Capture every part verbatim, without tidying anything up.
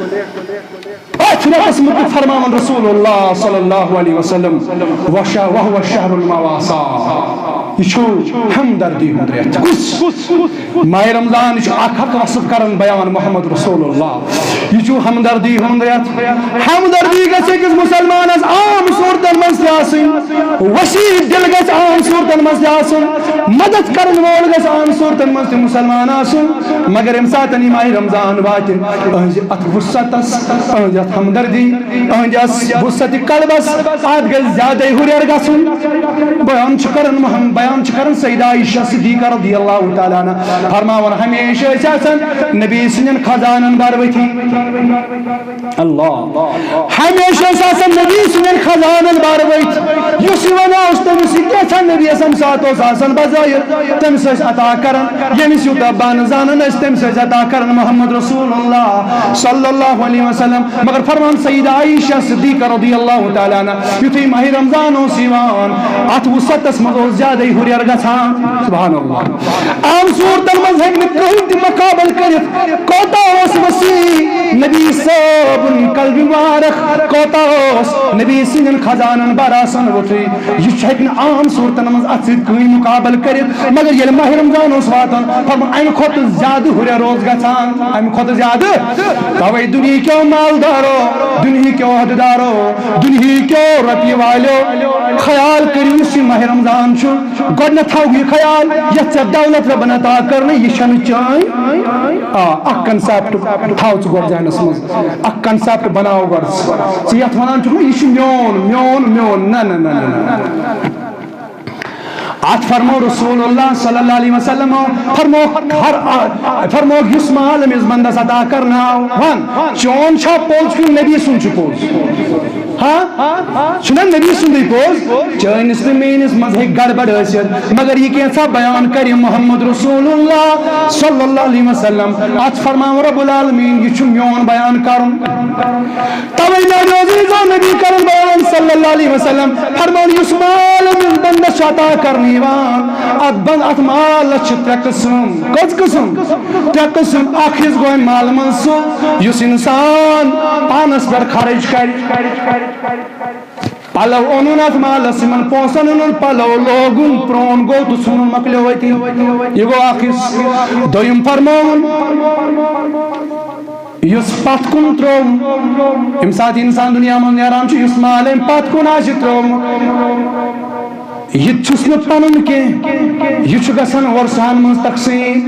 أتھۍ رٮ۪تس مُتعلِق فرماوان رسول اللہ صلی اللہ علیہ وسلم، وشا-، وہو شہر المواساة، یہِ چھُ ہمدردی ہُنٛد رٮ۪تھ۔ کُس؟ ماہِ رمضان، یہِ چھُ اکھ اکھ وصف کران بیان محمد رسول اللہ۔ یہِ چھُ ہمدردی ہُنٛد رٮ۪تھ۔ ہمدردی گژھِ أکِس مُسلمانس عام صوٗرتن منٛز تہِ آسٕنۍ، وسیع دل گژھِ عام صوٗرتن منٛز تہِ آسُن، مدد کرن وول گژھِ عام صوٗرتن منٛز تہِ مُسلمان آسُن۔ مگر ییٚمہِ ساتہٕ یہِ ماہِ رمضان واتہِ، أہنٛزِ اتھ وسعتس، أہنٛزِ اتھ ہمدردی، أہنٛدِس وسعت قلبس، اتھ گژھِ زیادے ہُرٮ۪ر گژھُن۔ بیان چھُ کران محم-، بیان چھُ کران سیدہ عائشہ صدیقہ رضی اللہ تعالیٰ عنہ فرماوان، ہمیشہِ ٲسۍ آسان نبی سٕنٛدٮ۪ن خزانن بر ؤتھی۔ اللہ۔ ہمیشہِ ٲسۍ آسان نبی سٕنٛدٮ۪ن خزانن بر ؤتھۍ۔ یُس یہِ ونان اوس، تٔمِس یہِ کینٛژھا نبی یس امہِ ساتہٕ اوس آسان بظٲہِر، تٔمِس ٲسۍ عطا کران۔ ییٚمِس یوٗتاہ بانہٕ زانان ٲسۍ، تٔمِس ٲسۍ عطا کران محمد رسول اللہ صلی اللہ علیہ وسلم۔ مگر فرمان سیدہ عائشہ صدیقہ رضی اللہ تعالیٰ عنہ، یُتھُے ماہِ رمضان اوس یِوان، اتھ وسعتس منٛز اوس زیادے ہُرٮ۪ر گژھان۔ سبحان اللہ۔ عام صوٗرتن منٛز ہیٚکہِ نہٕ کٕہٕنۍ تہِ مقابلہٕ کٔرِتھ۔ کوتاہ اوس وسیع نبی صٲبُن قلبِ مبارک، کوتاہ اوس نبی سٕنٛدٮ۪ن خزانن بر آسان ووٚتھُے۔ یہِ چھُ ہیٚکہِ نہٕ عام صوٗرتن منٛز اتھ سۭتۍ کٕہٕنۍ مقابلہٕ کٔرِتھ۔ مگر ییٚلہِ ماہِ رمضان اوس واتان، فرمان، امہِ کھۄتہٕ زیادٕ ہُرٮ۪ر اوس گژھان، امہِ کھۄتہٕ زیادٕ۔ توے دُنہیٖکیو مالدارو، دُنہیٖکیو عہدٕدارو، دُنہیٖکیو رۄپیہِ والیو، خیال کٔرِو، یُس یہِ ماہِ رمضان چھُ، گۄڈٕنٮ۪تھ تھاو یہِ خیال، یَتھ ژےٚ دولت رۄبن عطا کٔرنہٕ، یہِ چھَنہٕ چٲنۍ۔ آ، اکھ concept تھاو ژٕ گۄڈٕ ذہنس منٛز، اکھ concept بناو گۄڈٕ ژٕ۔ ژٕ یَتھ وَنان چھُکھ نا، یہِ چھُ میون، میون، میون، نہ، نہ، نہ، نہ، نہ۔ اتھ فرمو رسول اللہ صلی اللہ علیہ وسلم، فرمو ہر، فرمو یُس مال أمِس بندس عطا کرناو، وَن، چون چھا پوٚز کِنہٕ نبی سُنٛد چھُ پوٚز؟ ہاں؟ چھُنہ نبی سُنٛدُے پوٚز؟ چٲنِس تہٕ میٲنِس منٛز ہیٚکہِ گڑبڑ ٲسِتھ، مگر یہِ کینٛژھا بیان کرِ محمد رسول اللہ صلی اللہ علیہ وسلم۔ اتھ فرماو رب العالمین، یہِ چھُ میون بیان کرُن۔ توے ناروزی زو نبی کرن بیان صلی اللہ علیہ وسلم، فرمان یُس مال أمِس بندس چھُ عطا کرنہٕ یِوان، اتھ بند، اتھ مالس چھِ ترٛےٚ قٕسم۔ کٔژ قٕسم؟ ترٛےٚ قٕسم۔ اکھ حصہٕ گوٚو امہِ مالہٕ منٛز سُہ، یُس انسان پانس پٮ۪ٹھ خرٕچ کرِ۔ پلو اوٚنُن اتھ مالس، یِمن پونٛسن اوٚنُن، پلو لوگُن، پرٛون گوٚو تہٕ ژھُنُن، مۄکلیو أتی۔ یہِ گوٚو اکھ حصہٕ۔ دوٚیِم فرمووُن، یُس پتھ کُن ترٛوو، ییٚمہِ ساتہٕ انسان دُنیا منٛز نیران چھُ، یُس مال أمۍ پتھ کُن آسہِ ترٛوومُت، یہِ تہِ چھُس نہٕ پنُن کینٛہہ، یہِ چھُ گژھان ورثہن منٛز تقسیٖم۔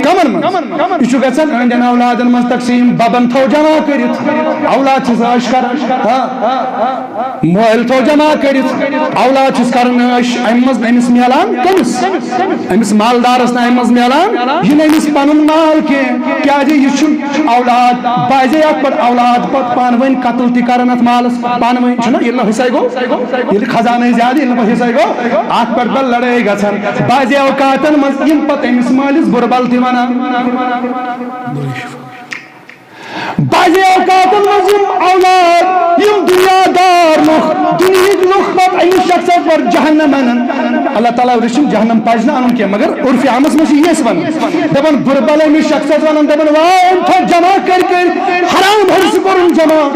کمن منٛز؟ یہِ چھُ گژھان أہنٛدٮ۪ن اولادن منٛز تقسیٖم۔ ببن تھوٚو جمع کٔرِتھ، اولاد چھِس عٲش کران۔ ہاں۔ مٲلۍ تھوٚو جمع کٔرِتھ، اولاد چھِس کران عٲش۔ امہِ منٛز نہٕ أمِس میلان، کٔمِس؟ أمِس مالدارس نہٕ امہِ منٛز میلان، یہِ نہٕ أمِس پنُن مال کینٛہہ، کیازِ یہِ چھُ اولاد، بعضے اتھ پٮ۪ٹھ اولاد پتہٕ پانہٕ ؤنۍ قتل تہِ کران اتھ مالس، پانہٕ ؤنۍ چھُنہ، ییٚلہِ نہٕ حصے گوٚو، ییٚلہِ خزانے زیادٕ، ییٚلہِ نہٕ پتہٕ حصے گوٚو، اتھ پٮ۪ٹھ پتہٕ لڑٲے گژھان۔ بعضے اوقاتن منٛز یِم پتہٕ أمِس مٲلِس بُرٕ بل تہِ ونان۔ بعضے اوقاتن منٛز یِم اولاد، یِم دُنیا دار لُکھ، دُنہِکۍ لُکھ پتہٕ أمِس شخصس پٮ۪ٹھ جہنم انان۔ اللہ تعالیٰ رٔچھِن، جہنم پزِ نہٕ انُن کینٛہہ، مگر عرفِ عامس منٛز چھِ یی أسۍ ونان۔ دپان بُرٕ بل أمِس شخصس ونان، دپان واے أمۍ تھوٚو جمع کٔرۍ کٔرۍ، حرام حرص کوٚرُن جمع۔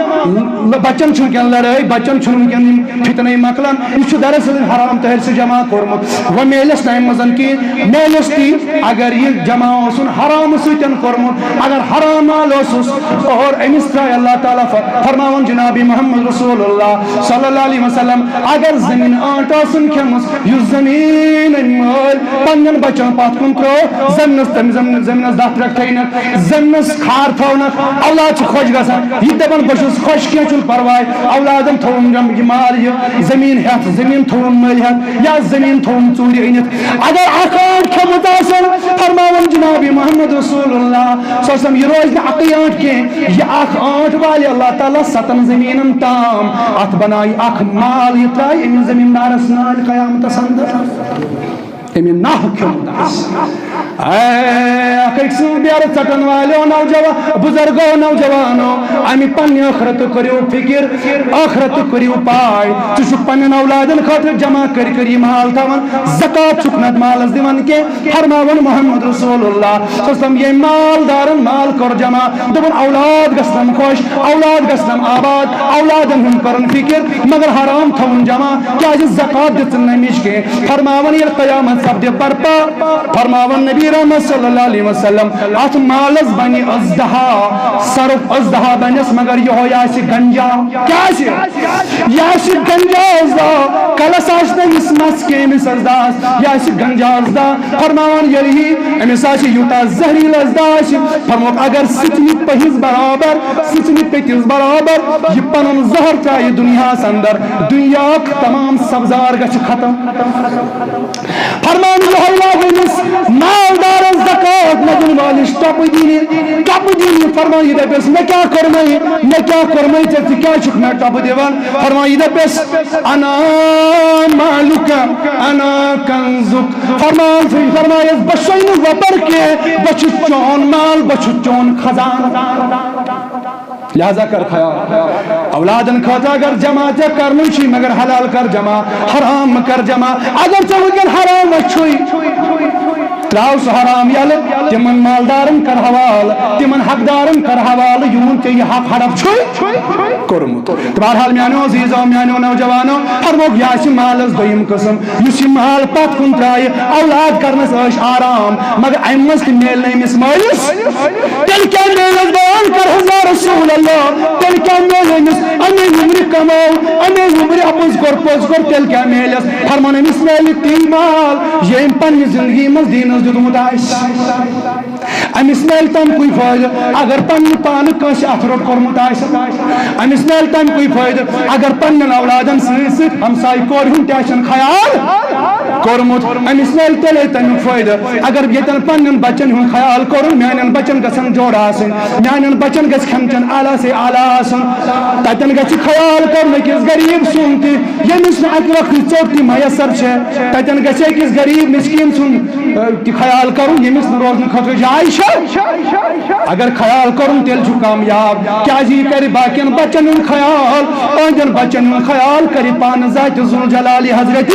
بچن چھِ وٕنکٮ۪ن لڑٲے، بچن چھُنہٕ وٕنکٮ۪ن یِم فتنے مۄکلان۔ یہِ چھُ دراصل حرام تہٕ حرص جمع کوٚرمُت۔ وۄنۍ میلٮ۪س نہٕ اَمہِ منٛز کینٛہہ، میلٮ۪س تی اگر یہِ جمع اوسُن حرام سۭتۍ کوٚرمُت، اگر حرام مال اوسُس اور أمِس ترٛایہِ اللہ تعالیٰ ف-، فرماوان جناب محمد رسول اللہ صلی اللہ علیہ وسلم، اگر زٔمیٖن آنٛٹ ٲسٕن کھیٚمٕژ، یُس زٔمیٖن أمۍ مٲلۍ پننٮ۪ن بچن پتھ کُن ترٛوو، زٔمیٖنس، تٔمۍ زٔمیٖن، زٔمیٖنس دَہ ترٛکھ تھٲینَکھ، زٔمیٖنس کھار تھٲونَکھ، اولاد چھُ خۄش گژھان۔ یہِ دَپان، بہٕ چھُس خۄش، کینٛہہ چھُنہٕ پرواے، اولادن تھوٚوُم یہِ مال، یہِ زٔمیٖن ہٮ۪تھ، زٔمیٖن تھوٚوُم مٔلۍ ہٮ۪تھ، یا زٔمیٖن تھوٚوُم ژوٗرِ أنِتھ۔ اگر اکھ آنٛٹ کھیوٚمُت آسن، فرماوان جناب محمد رسول اللہ صلی اللہ علیہ وسلم، یہِ روزِ نہٕ اَکٕے آنٛٹ کینٛہہ، یہِ اکھ آنٛٹ والہِ اللہ تعالیٰ ستن زٔمیٖنن تام، اتھ بنایہِ اکھ مال، یہِ ترٛایہِ أمِس زٔمیٖندارس نالہِ قیامتس اندر۔ أمۍ ناحق کھیوٚمُت آسہِ۔ اے اکھ أکۍ سٕنٛز بیرٕ ژٹن والیو نوجوان، بزرگو نوجوانو، امہِ پننہِ ٲخرتُک کٔرِو فکر، ٲخرتُک کٔرِو پاے۔ ژٕ چھُکھ پننٮ۪ن اولادن خٲطرٕ جمع کٔرۍ کٔرۍ یہِ مال تھاوان، زکوٰۃ چھُکھ نہٕ اتھ مالس دِوان کینٛہہ۔ فرماوان محمد رسول اللہ صلی اللہ علیہ وسلم، ییٚمۍ مالدارن مال کوٚر جمع، دوٚپُن، اولاد گژھنم خۄش، اولاد گژھنم آباد، اولادن ہُنٛد کٔرٕن فکر، مگر حرام تھوٚوُن جمع، کیازِ زکوٰۃ دِژٕن نہٕ أمِچ کینٛہہ۔ فرماوان، ییٚلہِ قیامت سپدِ برپا، فرماوان نبی رحمت صلی اللہ علیہ وسلم، اتھ مالس بنہِ ازدہا، صرف ازدہا بنس، مگر یہوے آسہِ گنجا۔ کیٛاہ آسہِ؟ یہِ آسہِ گنجا ازدہا، کلس آسہِ نہٕ أمِس مس کینٛہہ، أمِس ازدہس، یہِ آسہِ گنجا ازدہا۔ فرماوان، ییٚلہِ یہِ أمِس آسہِ یوٗتاہ زہریٖلہٕ ازدہا آسہِ، فرموکھ، اگر سٕژنہِ پٔہِس برابر، سٕژنہِ پیٚتِس برابر یہِ پنُن زہر ترٛایہِ دُنیاہس اندر، دُنیاہُک تمام سبزار گژھِ ختم۔ فرمان یہوے لاگہِ أمِس مالدارس زکوٰۃ نہ دِنہٕ وٲلِس ٹۄپہٕ دِنہِ، ٹۄپہٕ دِنہِ۔ فرمان یہِ دپٮ۪س، مےٚ کیٛاہ کوٚرمَے، مےٚ کیٛاہ کوٚرمَے ژےٚ، ژٕ کیٛازِ چھُکھ مےٚ ٹۄپہٕ دِوان؟ فرمان یہِ دپٮ۪س، انا مالک، انا کنزک۔ فرمان فرمایس، بہٕ چھُسے نہٕ وۄپر کینٛہہ، بہٕ چھُس چون مال، بہٕ چھُس چون خزانہٕ۔ لہذا کر خیال، اولادن خٲطرٕ اگر جمع ژےٚ کرنُے چھُے، مگر حلال کر جمع، حرام مہ کر جمع۔ اگر ژےٚ وٕنکٮ۪ن حرام چھُے، ترٛاو سُہ حرام یَلہٕ، تِمن مالدارن کر حوالہٕ، تِمن حقدارن کر حوالہٕ، یِہُنٛد ژےٚ یہِ حق ہڑپ چھُے کوٚرمُت۔ تہٕ بہرحال میانیو عزیزو، میانیو نوجوانو، فرموکھ، یہِ آسہِ مالس دوٚیِم قٕسم، یُس یہِ مال پتھ کُن ترٛایہِ، اولاد کرنس ٲسۍ آرام، مگر امہِ منٛز تہِ میلہِ نہٕ أمِس مٲلِس۔ تیٚلہِ کیٛاہ میلہِ اَسہِ؟ بیان کر حظ یا رسول اللہ، تیٚلہِ کیٛاہ میلہِ أمِس؟ اَمے وُمرِ کمٲو، اَمے وُمرِ اَپُز کوٚر، پوٚز کوٚر، تیٚلہِ کیٛاہ میلٮ۪س؟ فرمان، أمِس میلہِ تی مال، ییٚمۍ پننہِ زندگی منٛز دیٖنس دیُتمُت آسہِ۔ أمِس میلہِ تَمہِ کُے فٲیدٕ، اگر پننہِ پانہٕ کٲنٛسہِ اَتھٕ روٚٹ کوٚرمُت آسہِ۔ أمِس میلہِ تَمہِ کُے فٲیدٕ، اگر پننٮ۪ن اولادن سۭتۍ سۭتۍ ہمسایہِ کورِ ہُنٛد تہِ آسن خیال کوٚرمُت۔ أمِس میلہِ تیٚلے تَمیُک فٲیدٕ، اگر ییٚتٮ۪ن پننٮ۪ن بچن ہُنٛد خیال کوٚرُن، میانٮ۪ن بچن گژھن جوڑٕ آسٕنۍ، میانٮ۪ن بچن گژھِ کھٮ۪ن چٮ۪ن اعلیٰ سے اعلیٰ آسُن، تتٮ۪ن گژھِ خیال کرُن أکِس غریب سُنٛد تہِ، ییٚمِس نہٕ اکہِ وقتٕچ ژوٚٹ تہِ میسر چھےٚ، تتٮ۪ن گژھِ أکِس غریب مسکین سُنٛد، اہ، تہِ خیال کرُن، ییٚمِس نہٕ روزنہٕ خٲطرٕ جاے چھےٚ۔ اگر خیال کرُن، تیٚلہِ چھُ کامیاب، کیازِ یہِ کرِ باقین بچن ہُنٛد خیال، أہنٛدٮ۪ن بچن ہُنٛد خیال کرِ پانہٕ ذاتِ ذوالجلالِ حضرتِ۔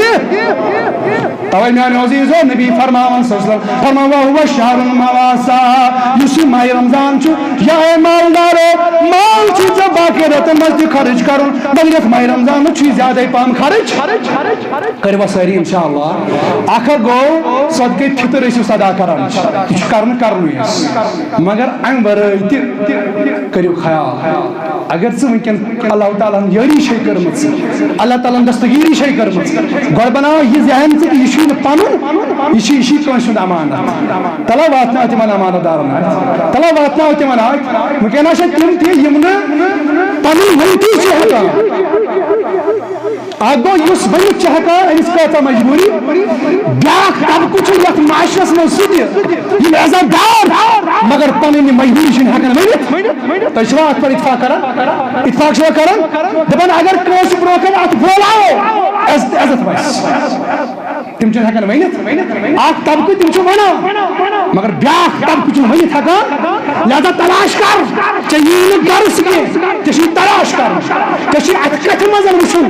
توے میانیو عزیزو، نبی فرماوان صلی اللہ علیہ وسلم فرماوان، "وهو شهر المواساة"، یُس یہِ ماہِ رمضان چھُ، یا اے مالدارو، مال چھُ ژےٚ باقی رٮ۪تن منٛز تہِ خرٕچ کرُن، مگر یتھ ماہِ رمضانس چھُ زیادے پہم خرٕچ۔ کٔرِو سٲری انشاءاللہ۔ اکھ اکھ گوٚو صدقے فطر ٲسِو صدا کران، یہِ چھُ کرُن کرنُے اَسہِ، مگر امہِ ورٲے تہِ کٔرِو خیال۔ اگر ژٕ وٕنکیٚن اللہ تعالیٰ ہن یٲری چھے کٔرمٕژ، اللہ تعالیٰ ہن دستگیری چھے کٔرمٕژ، گۄڈٕ بناو یہِ ذہن ژٕ کہِ یہِ چھُے نہٕ پنُن، یہِ چھُ، یہِ چھُے کٲنٛسہِ ہُنٛد امانت۔ تلا واتناو تِمن امانت دارن اتھِ، تلا واتناو تِمن اتھِ۔ وٕنکیٚن چھِ تِم تہِ یِم نہٕ پنُن ؤنتھٕے چھِ ہٮ۪کان۔ اکھ گوٚو یُس ؤنِتھ چھُ ہٮ۪کان، أمِس کۭژاہ مجبوٗری۔ بیٛاکھ طبقہٕ چھُ یَتھ معاشرس منٛز سُہ تہِ، یِم عزت دار، مگر پنٕنۍ یہِ مجبوٗری چھِنہٕ ہٮ۪کان ؤنِتھ۔ تُہۍ چھِوا اَتھ پٮ۪ٹھ اتفاق کران؟ اتفاق چھِوا کران؟ دَپان اگر کٲنٛسہِ برونٛہہ کنہِ اَتھ پھٔہلاوو، عزت، عزت وَسہِ۔ تِم چھِنہٕ ہٮ۪کان ؤنِتھ۔ اکھ طبقہٕ تِم چھِ وَنان، مگر بیٛاکھ طبقہٕ چھُنہٕ ؤنِتھ ہٮ۪کان۔ لہذا تلاش کر، ژےٚ یی نہٕ غرض کینٛہہ، ژےٚ چھُے تلاش کرُن، ژےٚ چھُے اَتھ کَتھِ منٛز وٕچھُن۔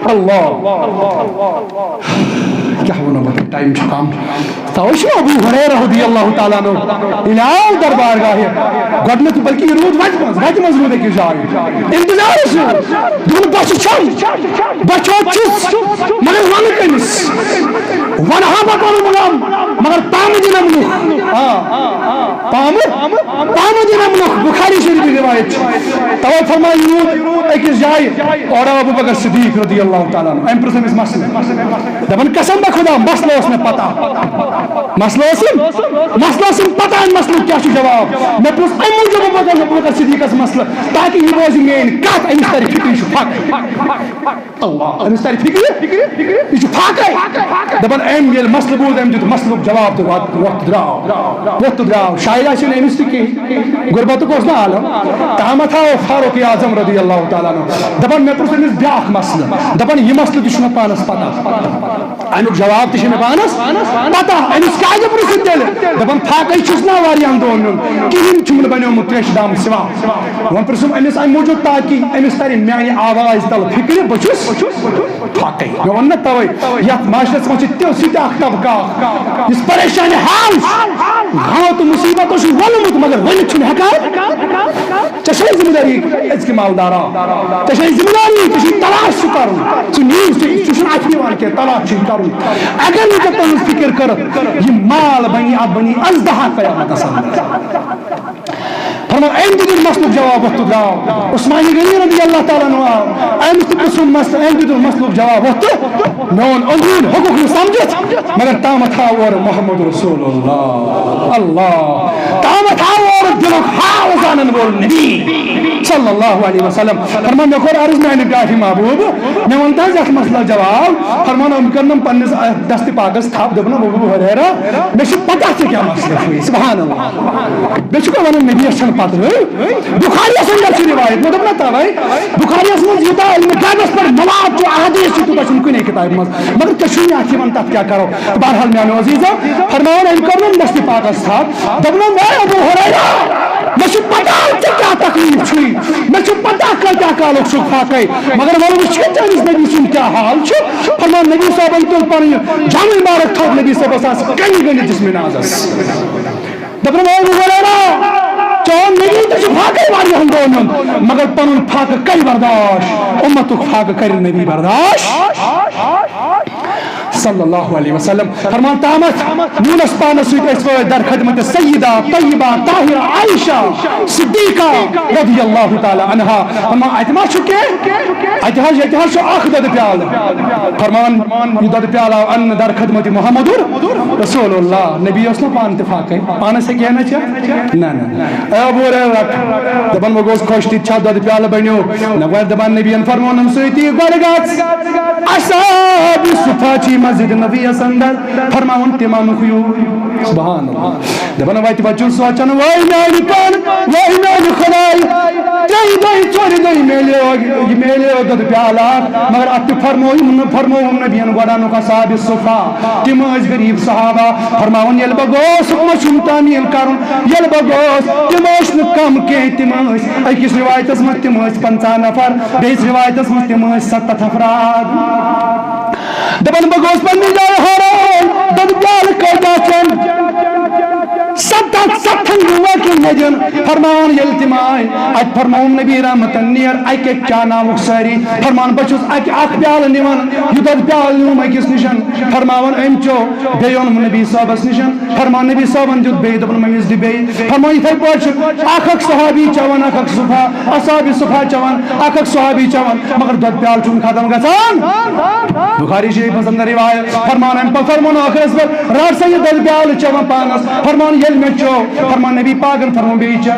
اللہ، کیٛاہ وَنو بہٕ تۄہہِ، ٹایم چھُ کم۔ توے چھُ ابو ہریرہ رضی اللہ تعالیٰ عنہ ییٚلہِ آو دربار گاہہِ، گۄڈٕنیتھ بلکہِ یہِ روٗد وَتہِ منٛز، وَتہِ منٛز روٗد أکِس جایہِ۔ انتظارس روٗد۔ دوٚپُن، بہٕ چھُس چھَم، بہٕ چھُس چھُس، مگر وَنہٕ کٔمِس؟ وَنہٕ ہا بہٕ پَنُن غم، مگر پامہٕ دِنَم لُکھ۔ آ، پامہٕ، پامہٕ دِنَم لُکھ۔ بخاری شریفٕچ روایت چھِ۔ توے فرماو، یہِ روٗد أکِس جایہِ، اورٕ آو ابو بکر صدیق رضی اللہ تعالیٰ عنہ۔ أمۍ پرٛژھ أمِس مسلہٕ۔ دَپان، قسم بہ خدا، مسلہٕ اوس مےٚ پتہ۔ مسلہٕ اوسُم، مسلہٕ اوسُم پتہ، اَمہِ مسلُک کیٛاہ چھُ جواب۔ مےٚ پرٛژھ اَمہِ موٗجوٗب ابو بکر، ابو بکر صدیقس مسلہٕ، تاکہِ یہِ بوزِ میٛٲنۍ کتھ، أمِس ترِ فِکرِ، یہِ چھُ فقر۔ اللہ، أمِس ترِ فِکرِ، یہِ چھُ فقر۔ دَپان، أمۍ ییٚلہِ مسلہٕ بوٗز، أمۍ دیُت مسلُک جواب تہٕ ووت، ووت تہٕ درٛاو۔ ووت تہٕ درٛاو۔ شاید آسہِ نہٕ أمِس تہِ کِہیٖنۍ۔ غربتُک اوس نہٕ عالم۔ تامَتھ آو فاروق اعظم رضی اللہ تعالیٰ عنہ۔ دَپان، مےٚ پرٛژھ أمِس بیٛاکھ مسلہٕ۔ دَپان، یہِ مسلہٕ تہِ چھُ مےٚ پانَس پتہ۔ اَمیُک جواب تہِ چھُ مےٚ پانس پتہ، أمِس کیازِ پرٛژھِ تیٚلہِ؟ دَپان، فاقے چھُس نا واریاہن دۄہن نیُن، کِہیٖنۍ چھُم نہٕ بنیومُت تریشہِ دامہٕ سوا۔ وۄنۍ پرٛژھُم أمِس اَمہِ موٗجوٗب تاکہِ أمِس ترِ میانہِ آوازِ تل فِکرِ، بہٕ چھُس فاقے۔ مےٚ ووٚن نہ توے، یتھ معاشرس منٛز چھِ تہِ سُہ تہِ اکھ طبقہٕ اکھ، یُس پریشانہِ حال چھُ، غم تہٕ مصیبتو چھُ وولمُت، مگر ؤنِتھ چھُنہٕ ہٮ۪کان۔ ژےٚ چھے ذمہٕ دٲری أزکہِ مالدارا، ژےٚ چھے ذمہٕ دٲری، ژےٚ چھُے تلاش چھُ کرُن۔ ژٕ نیٖز، ژٕ، ژٕ چھُنہٕ اَتھِ یِوان کینٛہہ، تلاش چھُے کرُن۔ اگر نہٕ ژےٚ تٕہٕنٛز فِکر کٔرٕتھ، یہِ مال بنی، اَتھ بنی ازدہا قیامتس اندر۔ فرمان، أمۍ تہِ دیُت مسلُک جواب، وۄتھ تہٕ درٛاو۔ عثمان غنی رضی اللہ تعالیٰ عنہ آو، أمِس تہِ پرٛژھُن مسلہٕ، أمۍ تہِ دیُت مسلُک جواب، وۄتھ تہٕ میون اندروٗن ہیوٚکُکھ نہٕ سمجھِتھ، مگر تامَتھ آو اورٕ محمد رسول اللہ۔ اللہ۔ تامَتھ آو اورٕ دِلُک حال زانن وول نبی صلی اللہ علیہ وسلم۔ فرمان، مےٚ کوٚر عرض میانہِ ٹاٹھہِ محبوب، مےٚ وَن تہٕ حظ یَتھ مسلس جواب۔ فرمان، أمۍ کٔرنَم پننِس، اَتھ دستِ پاکس تھپھ، دوٚپُن، ابو ہریرہ، مےٚ چھُ پتہ ژےٚ کیٛاہ مسلہٕ چھُے، سبحان اللہ۔ مےٚ چھُ کانٛہہ ونان نبیَس چھَنہٕ پتہٕ۔ بخاریَس اندر چھِ رِوایت، مےٚ دوٚپ نہ توے، بخاریَس منٛز یوٗتاہ علمِ غیبس پٮ۪ٹھ مواد چھُ، احادیث چھِ، تیوٗتاہ چھُنہٕ کُنے کِتابہِ منٛز۔ مگر ژےٚ چھُے نہٕ اَتھ یِوان، تَتھ کیٛاہ کرو؟ بہرحال میانیو عزیزو، فرماوان أمۍ کٔر نہٕ دستِ پاکس تھپھ، دوٚپُن، اے ابو ہریرہ، مےٚ چھُ پتہ ژےٚ کیٛاہ تکلیف چھُے، مےٚ چھُ پتہ کۭتیٛاہ کالُک چھُکھ فاقے، مگر وۄنۍ وٕچھ کہِ چٲنِس نبی سُنٛد کیٛاہ حال چھُ۔ فرمان، نبی صٲبن تُل پنٕنۍ جامع مبارک تھپھ، نبی صٲبس آسہٕ کنہِ گٔنٛڈِتھ جسمِ نازس۔ دپان، اے ابو ہریرہ، چون نبی تہِ چھُ فاقے واریاہن دۄہن ہُنٛد، مگر پنُن فاقہٕ کرِ برداشت، اُمتُک فاقہٕ کرِ نبی برداشت۔ صلی اللہ علیہ وسلم۔ فرمان، تامتھ نیونس پانس سۭتۍ أسۍ وٲتۍ در خدمت سیدہ طیبہ طاہرہ عائشہ صدیقہ رضی اللہ تعالیٰ عنہا۔ فرمان، اتہِ ما چھُ کینٛہہ؟ اتہِ حظ، ییٚتہِ حظ چھُ اکھ دۄدٕ پیالہٕ۔ فرمان، یہِ دۄدٕ پیالہٕ آو اننہٕ در خدمت محمد رسول اللہ۔ نبی اوس نہ پانہٕ تہِ فاقے، پانس ہیٚکہِ ہے نہ چٮ۪تھ؟ نہ، نہ۔ اے ابو ہریرہ، دپان، بہٕ گوس خۄش، تہِ چھا دۄدٕ پیالہٕ بنیو؟ نہ، گۄڈٕ دپان، نبیَن فرمونم سۭتی، گۄڈٕ گژھ اصحاب صفہ چھی مسجد نبویس اندر، فرماوُن تِم انُکھ یوٗرۍ۔ سبحان اللہ۔ دپان، وتہِ وتہِ چھُس سونچان، وٲے میانہِ پان، وٲے میانہِ خداے، ترٛیٚیہِ دۄہہِ، ژورِ دۄہہِ میلیو، یہِ میلیو دۄدٕ پیالہٕ اکھ، مگر اتھ تہِ فرمووُم نہٕ، فرمووُم نبیَن گۄڈٕ انُکھ اصحاب صفہ، تِم ٲسۍ غریب صحابہ۔ فرماوان، ییٚلہِ بہٕ گوس، حُکمہ چھُم تعمیٖل کرُن، ییٚلہِ بہٕ گوس، تِم ٲسۍ نہٕ کم کینٛہہ، تِم ٲسۍ، أکِس رِوایتس منٛز تِم ٲسۍ پنٛژاہ نفر، بیٚیِس رِوایتس منٛز تِم ٲسۍ ستتھ افراد۔ دپان، بہٕ گوس پننہِ جایہِ حٲران، دۄدٕ پیالہٕ کٲتیٛاہ چٮ۪ن؟ ستتھ، ستتھن لوٗکن مےٚ دِن۔ فرماوان، ییٚلہِ تِم آے، اتہِ فرمووُم نبی رحمتن، نیر اکہِ اکہِ چاناوُکھ سٲری۔ فرمان، بہٕ چھُس اکہِ اکھ پیالہٕ نِوان، یہِ دۄدٕ پیالہٕ نیوٗم أکِس نِشن۔ فرماوان، أمۍ چیوٚو، بیٚیہِ اوٚنُم نبی صٲبس نِشن۔ فرمان، نبی صٲبن دیُت بیٚیہِ، دوٚپُن، مٔمِس دِ بیٚیہِ۔ فرمان، یِتھے پٲٹھۍ چھُ اکھ اکھ صحابی چٮ۪وان، اکھ اکھ صفہ، اصحاب صفہ چٮ۪وان، اکھ اکھ صحابی چٮ۪وان، مگر دۄدٕ پیالہٕ چھُنہٕ ختم گژھان۔ بخاری شریفس اندر روایت۔ فرمان، امہِ پتہٕ فرمان ٲخرس پٮ۪ٹھ، رٹھ سا یہِ دۄدٕ پیالہٕ چٮ۪وان پانس۔ فرمان، ییٚلہِ مےٚ چیوٚو، فرمان، نبی پاکن فرموو، بیٚیہِ چےٚ۔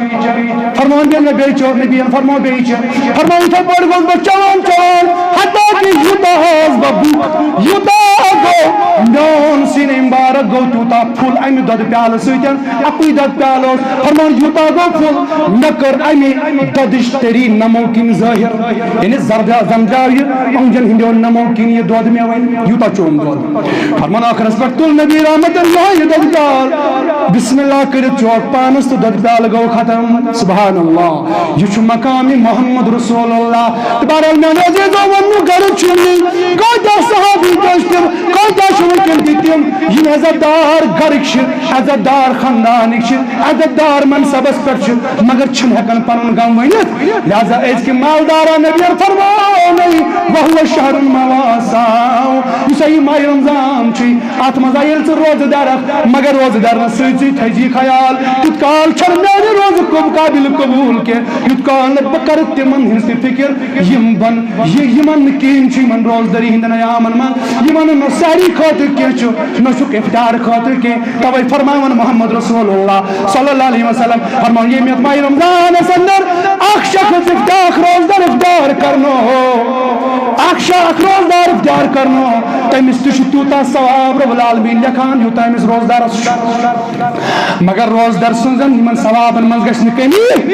فرمان، ییٚلہِ مےٚ بیٚیہِ چیوٚو، نبین فرموو، بیٚیہِ چےٚ۔ فرمان، یِتھے پٲٹھۍ گوٚس بہٕ چٮ۪وان چٮ۪وان، حتیٰ کہ یوٗتاہ اوس بہٕ بُک، یوٗتاہ گوٚو، میون سیٖنہٕ مبارک گوٚو تیوٗتاہ پھُل امہِ دۄدٕ پیالہٕ سۭتۍ۔ اَکُے دۄدٕ پیالہٕ اوس۔ فرمان، یوٗتاہ گوٚو پھُل، مےٚ کٔر اَمہِ دۄدٕچ تٔری نمو کِنۍ ظٲہِر۔ یعنی زردیٛا-، زنجاو یہِ أنٛگجن ہٕنٛدیو نمو کِنۍ یہِ دۄد مےٚ وۄنۍ، یوٗتاہ چوم دۄد۔ فرمان، ٲخرس پٮ۪ٹھ تُل نبی رحمتن یِہوٚے یہِ دۄدٕ پیالہٕ۔ بسم اللہ کٔرِتھ چوکھ پانس تہٕ دۄدٕ پیالہٕ گوٚو ختم۔ سبحان اللہ۔ یہِ چھُ مقامِ محمد رسول اللہ۔ تہٕ بہرحال میانیو عزیزو، وَننُک غرض چھُ یی، کۭتیٛاہ صحابی تہِ ٲسۍ تِم، کۭتیٛاہ چھِ وٕنکیٚن تہِ تِم، یِم عزت دار گرٕکۍ چھِ، عزت دار خاندانٕکۍ چھِ، عزت دار منصبس پٮ۪ٹھ چھِ، مگر چھِنہٕ ہٮ۪کان پنُن غم ؤنِتھ۔ لہذا أزکہِ مالدارا نبیَن فرموو، وَهُوَ شَهْرُ الْمَوَاسَاةِ، یُس یہِ ماہِ رمضان چھُ، اتھ منٛز آ ییٚلہِ ژٕ روزٕ دار اکھ، مگر روزٕ دارن سۭتۍ سۭتۍ تھٲیزِ خیال، تیُتھ کال چھنہٕ میانہِ روزٕ قب-، قابل قبول کینٛہہ، یُتھ کال نہٕ بہٕ کرٕ تِمن ہٕنٛز تہِ فکر، یِم بن، یہِ، یِمن نہٕ کِہیٖنۍ چھُ یِمن روزدٲری ہٕنٛدٮ۪ن ایامن منٛز، یِمن نہٕ سحری خٲطرٕ کینٛہہ چھُ، نہ چھُکھ افطار خٲطرٕ کینٛہہ۔ توے فرماوان محمد رسول اللہ صلی اللہ علیہ وسلم فرماوان، ییٚمہِ یتھ ماہِ رمضانس اندر اکھ شخص افطار، اکھ روزدار افطار کرنو، اکھ شا-، اکھ روزدار افطار کرنو، تٔمِس تہِ چھُ تیوٗتاہ ثواب رب العالمین لیکھان، یوٗتاہ أمِس روزدارس چھُ۔ مگر روزدار سٕنٛزن یِمن ثوابن منٛز گژھِ نہٕ کمی،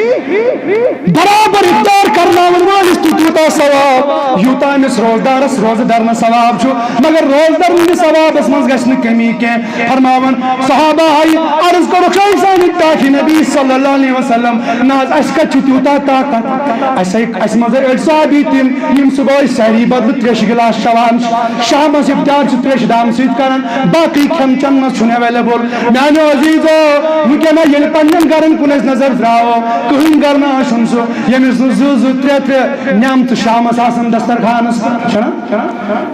برابر افطار کرناون وٲلِس تہِ تیوٗتاہ یوٗتاہ ثواب، یوٗتاہ أمِس روزدارس روزٕ درنہٕ ثواب چھُ، مگر روزٕ درنہٕ ثوابس منٛز گژھِ نہٕ کمی کینٛہہ۔ فرماوان صحابہ آیہِ عرض کوٚرُکھ، "اے سانہِ ٹاٹھہِ نبی صلی اللہ علیہ وسلم، نہ حظ، اسہِ کتہِ چھُ تیوٗتاہ طاقت؟ اسہِ ہے، اسہِ منٛز ہے أڑۍ صحابی تِم، یِم صبحٲے سحری بدلہٕ تریشہِ گِلاس چٮ۪وان چھِ، شامس افطار چھِ تریشہِ دامہٕ سۭتۍ کران، باقٕے کھٮ۪ن چٮ۪ن منٛز چھُنہٕ ایویلیبل۔" میانیو عزیزو، وٕنکٮ۪ن ییٚلہِ پننٮ۪ن گرن کُن أسۍ نظر تراوو، کٕہٕنۍ گرٕ نہ چھُنہٕ سُہ، ییٚمِس نہٕ زٕ زٕ ترٛےٚ ترٛےٚ نعمتہٕ شامس آسن دسترخانس پٮ۪ٹھ، چھَنا؟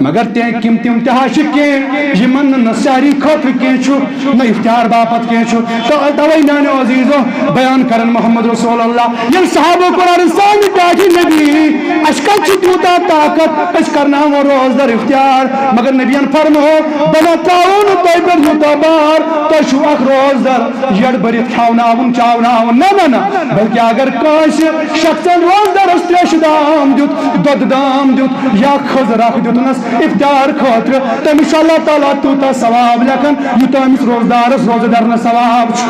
مگر تہِ کِم تِم تہِ ہا چھِ کینٛہہ یِمن نہٕ نہ سحری خٲطرٕ کینٛہہ چھُ، نہ افطار باپتھ کینٛہہ چھُ۔ تہٕ توے میانیو عزیزو، بیان کرن محمد رسول اللہ، ییٚلہِ صحابو کوٚر عرض، "سانہِ ٹاٹھہِ نبی، اسہِ کتہِ چھُ تیوٗتاہ طاقت، أسۍ کرناوو روزدر افطار؟" مگر نبین فرموو، "بہٕ نہ تراوو نہٕ تۄہہِ پٮ۪ٹھ یوٗتاہ بار، تۄہہِ چھُو اکھ روزدر یٔڈ بٔرِتھ کھٮ۪وناوُن چاوناوُن، نہ نہ نہ، بلکہ اگر کٲنٛسہِ شخصن روزدرس تریشہِ دام دیُت، دۄدٕ دام دیُت یا خٔز رکھ دیُتنس افطار خٲطرٕ، تٔمِس چھُ اللہ تعالیٰ تیوٗتاہ ثواب لیکھان، یوٗتاہ أمِس روزدارس روزٕ درنس ثواب چھُ۔"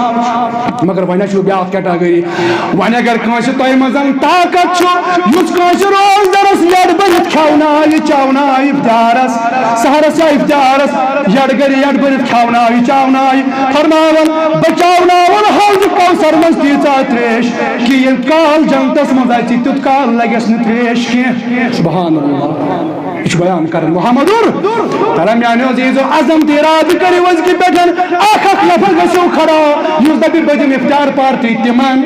مگر وۄنۍ چھُ بیٛاکھ category۔ وۄنۍ اگر کٲنٛسہِ تۄہہِ منٛز طاقت چھُ، یُس کٲنٛسہِ روزدرس یٔڈ بٔرِتھ کھٮ۪وناوِ چاوناوِ افطارس، سحرس یا افطارس یٔڈ گرِ یٔڈ بٔرِتھ کھٮ۪وناوِ چاوناوِ، فرماوان، "بہٕ چاوناوَن حوض کوثر منٛز تیٖژاہ تریش کہِ ییٚمہِ کال جنتس منٛز اژِ، تیُتھ کال لگٮ۪س نہٕ تریش کینٛہہ۔" سبحان اللہ۔ یہِ چھُ بیان کران محمد ار۔ تَلہ میانیو عزیزو، عزم تہٕ ارادٕ کٔرِو أزکہِ پٮ۪ٹھ، اکھ اکھ نفر گٔژھِو کھڑا، یُس دَپہِ، "بہٕ دِمہٕ افطار party تِمن،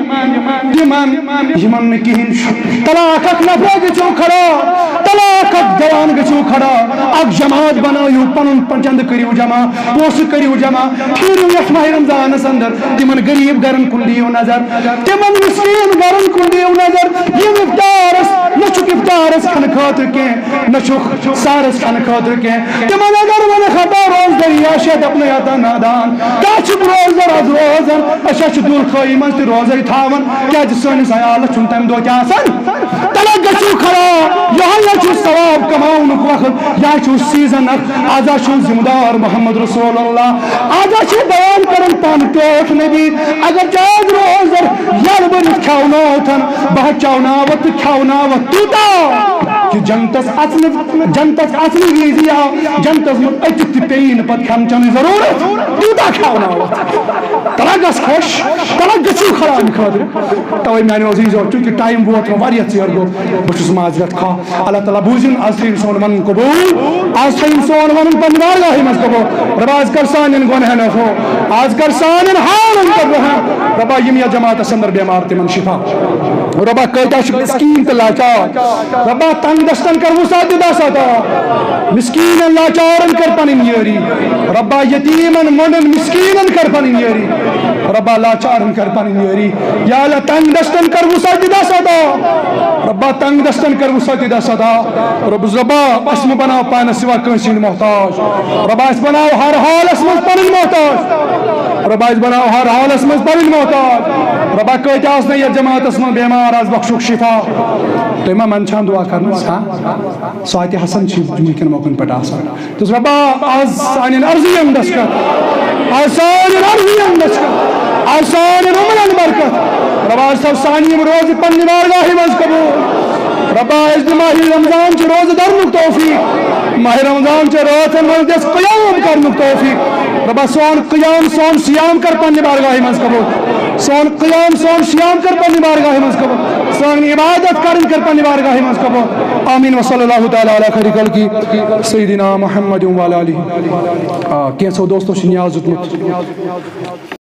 تِمن، یِمن نہٕ کِہیٖنۍ چھُ۔" تَلہ اکھ اکھ نفر گٔژھِو کھڑا، تَلہ اکھ اکھ جوان گٔژھِو کھڑا، اکھ جماعت بنٲیِو، پنُن پن-، چندٕ کٔرِو جمع، پونٛسہٕ کٔرِو جمع، پھیرِو یتھ ماہِ رمضانس اندر، تِمن غریب گرن کُن دِیِو نظر، تِمن مسکین گرن کُن دِیِو نظر، یِم افطارس، نہ چھُکھ افطارس کھنہٕ خٲطرٕ کینٛہہ، نہ چھُکھ سحرس کھنہٕ خٲطرٕ کینٛہہ۔ تِمن اگر ونکھ، "ہتا روزدری یا شے دپنہٕ یتا نادان، کیٛاہ چھُکھ روزدر از روزان؟ أسۍ ہا چھِ دُل خٲہی منٛز تہِ روزے تھاوان، کیٛازِ سٲنِس عیالس چھُنہٕ تمہِ دۄہ تہِ آسان؟" تَلہ گٔژھِو کھڑا، یہے چھُ ثواب کماونُک وقت، یہے چھُ season اکھ۔ از ہا چھُ ذمہٕ دار محمد رسول اللہ، از ہا چھُ بیان کران پانہٕ ٹوٹھ نبی، اگر چاہے روزدر یلہٕ بٔرِتھ کھٮ۪وناوتھن، بہٕ ہا چاوناوتھ تہٕ کھٮ۪وناوتھ تیوٗتاہ کہِ جنتس اژنہٕ، جنتس اژنہٕ وِزِ یا جنتس منٛز أژِتھ تہِ پیٚیی نہٕ پتہٕ کھٮ۪ن چٮ۪نٕچ ضروٗرت، تیوٗتاہ کھٮ۪وناوتھ۔ تَلہ گژھ خۄش، تَلہ گٔژھِو کھڑا اَمہِ خٲطرٕ۔ توے میانیو عزیزو، چونکہ time ووت وۄنۍ واریاہ ژیر گوٚو، بہٕ چھُس معذرت خواہ۔ اللہ تعالیٰ بوٗزِن، از تھٲیِن سون وَنُن قبوٗل، از تھٲیِن سون وَنُن پننہِ بارگاہہِ منٛز قبوٗل۔ رۄبا، از کر سانٮ۪ن گۄنہَن عفو، از کر سانٮ۪ن حالن پٮ۪ٹھ رحم۔ رۄبا، یِم یَتھ جماعتس اندر بیمار، تِمن شفا۔ رۄبا، کۭتیاہ چھِ مسکیٖن تہٕ لاچار۔ رۄبا، تنگ دستن کر وسعت عطا۔ مسکیٖنن لاچارن کر پنٕنۍ یٲری۔ رۄبا، یتیٖمن مۄنڈن مسکیٖنن کر پنٕنۍ یٲری۔ رۄبا، لاچارن کر پنٕنۍ یٲری۔ یا اللہ، تنگ دستن کر وسعت عطا۔ رۄبا، تنگ دستن کر وسعت عطا۔ رۄب، رۄبا، اسہِ مہ بناو پانس سوا کٲنٛسہِ ہُنٛد محتاج۔ رۄبا، اسہِ بناو ہر حالس منٛز پنٕنۍ محتاج۔ رۄبا، اسہِ بناو ہر حالس منٛز پنٕنۍ محتاج۔ رۄبا، کۭتیاہ آسنہ یتھ جماعتس منٛز بیمار، از بخشُکھ شفا۔ تُہۍ ما منٛدچھان دعا کرنس؟ ہاں؟ ساعتِ حسن چھِ وٕنکٮ۪ن موقعن پٮ۪ٹھ آسان۔ دوٚپُس، رۄبا، از سانٮ۪ن عرضی اندس کر، از سانٮ۪ن عرضی اندس کر، از سانٮ۪ن عمرن برکت۔ رۄبا، از تھاو سانہِ یِم روزٕ پننہِ بارگاہہِ منٛز قبوٗل۔ رۄبا، اَسہِ دِ ماہِ رمضان چہِ روزٕ درنُک توفیق، ماہِ رمضان چہِ رٲژن منٛز دِس قیام کرنُک توفیق۔ رۄبا، سون قیام، سون صیام کر پننہِ بارگاہہِ منٛز قبوٗل، سون قیام، سون صیام کر پننہِ بارگاہہِ منٛز قبوٗل، سٲنۍ عبادت کرٕنۍ کر پننہِ بارگاہہِ منٛز قبوٗل۔ آمین۔ وصلی اللہ تعالیٰ علی خیر خلقہ سیدنا محمد وعلی آلہ۔ آ، کینٛژھو دوستو چھُ نیاز دیُتمُت۔